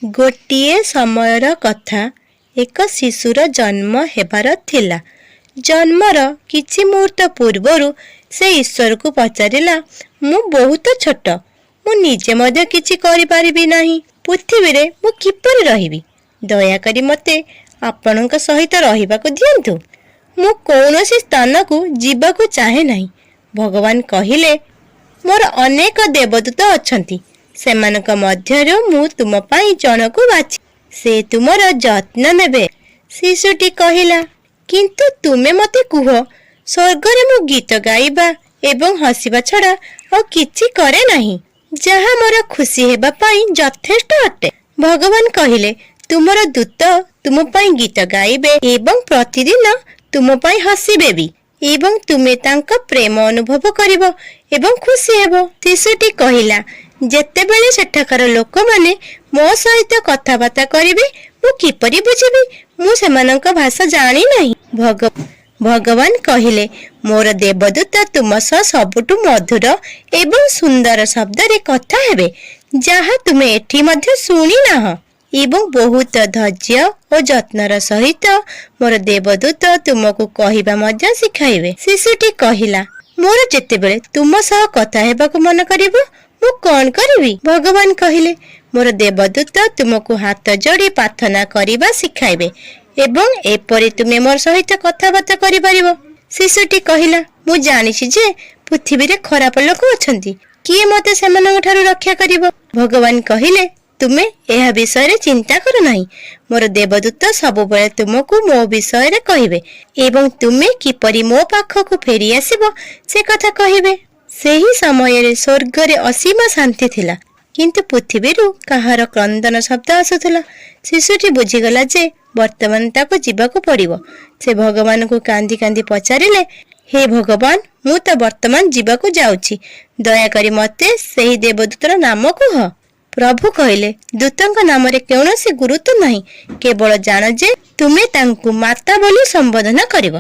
ଗୋଟିଏ ସମୟର କଥା, ଏକ ଶିଶୁର ଜନ୍ମ ହେବାର ଥିଲା। ଜନ୍ମର କିଛି ମୁହୂର୍ତ୍ତ ପୂର୍ବରୁ ସେ ଈଶ୍ୱରକୁ ପଚାରିଲା, "ମୁଁ ବହୁତ ଛୋଟ। ମୁଁ ନିଜେ ମଧ୍ୟ କିଛି କରିପାରିବି ନାହିଁ। ପୃଥିବୀରେ ମୁଁ କିପରି ରହିବି? ଦୟାକରି ମୋତେ ଆପଣଙ୍କ ସହିତ ରହିବାକୁ ଦିଅନ୍ତୁ। ମୁଁ କୌଣସି ସ୍ଥାନକୁ ଯିବାକୁ ଚାହେଁ ନାହିଁ।" ଭଗବାନ କହିଲେ, "ମୋର ଅନେକ ଦେବଦୂତ ଅଛନ୍ତି। ସେମାନଙ୍କ ମଧ୍ୟରୁ ମୁଁ ତୁମ ପାଇଁ ଜଣକୁ ବାଛି, ସେ ତୁମର ଯତ୍ନ ନେବେ।" ଶିଶୁଟି କହିଲା, "କିନ୍ତୁ ତୁମେ ମୋତେ କୁହ, ସ୍ୱର୍ଗରେ ମୁଁ ଗୀତ ଗାଇବା ଏବଂ ହସିବା ଛଡ଼ା ଆଉ କିଛି କରେ ନାହିଁ, ଯାହା ମୋର ଖୁସି ହେବା ପାଇଁ ଯଥେଷ୍ଟ ଅଟେ।" ଭଗବାନ କହିଲେ, "ତୁମର ଦୂତ ତୁମ ପାଇଁ ଗୀତ ଗାଇବେ ଏବଂ ପ୍ରତିଦିନ ତୁମ ପାଇଁ ହସିବେ ବି ଏବଂ ତୁମେ ତାଙ୍କ ପ୍ରେମ ଅନୁଭବ କରିବ ଏବଂ ଖୁସି ହେବ।" ଶିଶୁଟି କହିଲା, "ଯେତେବେଳେ ସେଠାକାର ଲୋକମାନେ ମୋ ସହିତ କଥାବାର୍ତ୍ତା କରିବେ, ମୁଁ କିପରି ବୁଝିବି? ମୁଁ ସେମାନଙ୍କ ଭାଷା ଜାଣି ନାହିଁ।" ଭଗବାନ କହିଲେ, "ମୋର ଦେବଦୂତ ତୁମ ସହ ସବୁଠୁ ମଧୁର ଏବଂ ସୁନ୍ଦର ଶବ୍ଦରେ କଥା ହେବେ, ଯାହା ତୁମେ ଏଠି ମଧ୍ୟ ଶୁଣି ନାହଁ ଏବଂ ବହୁତ ଧୈର୍ଯ୍ୟ ଓ ଯତ୍ନର ସହିତ ମୋର ଦେବଦୂତ ତୁମକୁ କହିବା ମଧ୍ୟ ଶିଖାଇବେ।" ଶିଶୁଟି କହିଲା, "ମୋର ଯେତେବେଳେ ତୁମ ସହ କଥା ହେବାକୁ ମନ କରିବ, ମୁଁ କଣ କରିବି?" ଭଗବାନ କହିଲେ, "ମୋର ଦେବଦୂତ ତୁମକୁ ହାତ ଯୋଡ଼ି ପ୍ରାର୍ଥନା କରିବା ଶିଖାଇବେ ଏବଂ ଏପରି ତୁମେ ମୋର ସହିତ କଥାବାର୍ତ୍ତା କରିପାରିବ।" ଶିଶୁଟି କହିଲା, "ମୁଁ ଜାଣିଛି ଯେ ପୃଥିବୀରେ ଖରାପ ଲୋକ ଅଛନ୍ତି। କିଏ ମୋତେ ସେମାନଙ୍କ ଠାରୁ ରକ୍ଷା କରିବ?" ଭଗବାନ କହିଲେ, "ତୁମେ ଏହା ବିଷୟରେ ଚିନ୍ତା କର ନାହିଁ। ମୋର ଦେବଦୂତ ସବୁବେଳେ ତୁମକୁ ମୋ ବିଷୟରେ କହିବେ ଏବଂ ତୁମେ କିପରି ମୋ ପାଖକୁ ଫେରି ଆସିବ, ସେ କଥା କହିବେ।" ସେହି ସମୟରେ ସ୍ୱର୍ଗରେ ଅସୀମ ଶାନ୍ତି ଥିଲା, କିନ୍ତୁ ପୃଥିବୀରୁ କାହାର କ୍ରନ୍ଦନ ଶବ୍ଦ ଆସୁଥିଲା। ଶିଶୁଟି ବୁଝିଗଲା ଯେ ବର୍ତ୍ତମାନ ତାକୁ ଯିବାକୁ ପଡ଼ିବ। ସେ ଭଗବାନଙ୍କୁ କାନ୍ଦି କାନ୍ଦି ପଚାରିଲେ, "ହେ ଭଗବାନ, ମୁଁ ତ ବର୍ତ୍ତମାନ ଯିବାକୁ ଯାଉଛି। ଦୟାକରି ମୋତେ ସେହି ଦେବଦୂତର ନାମ କୁହ।" ପ୍ରଭୁ କହିଲେ, "ଦୂତଙ୍କ ନାମରେ କୌଣସି ଗୁରୁତ୍ୱ ନାହିଁ। କେବଳ ଜାଣ ଯେ ତୁମେ ତାଙ୍କୁ ମାତା ବୋଲି ସମ୍ବୋଧନ କରିବ।"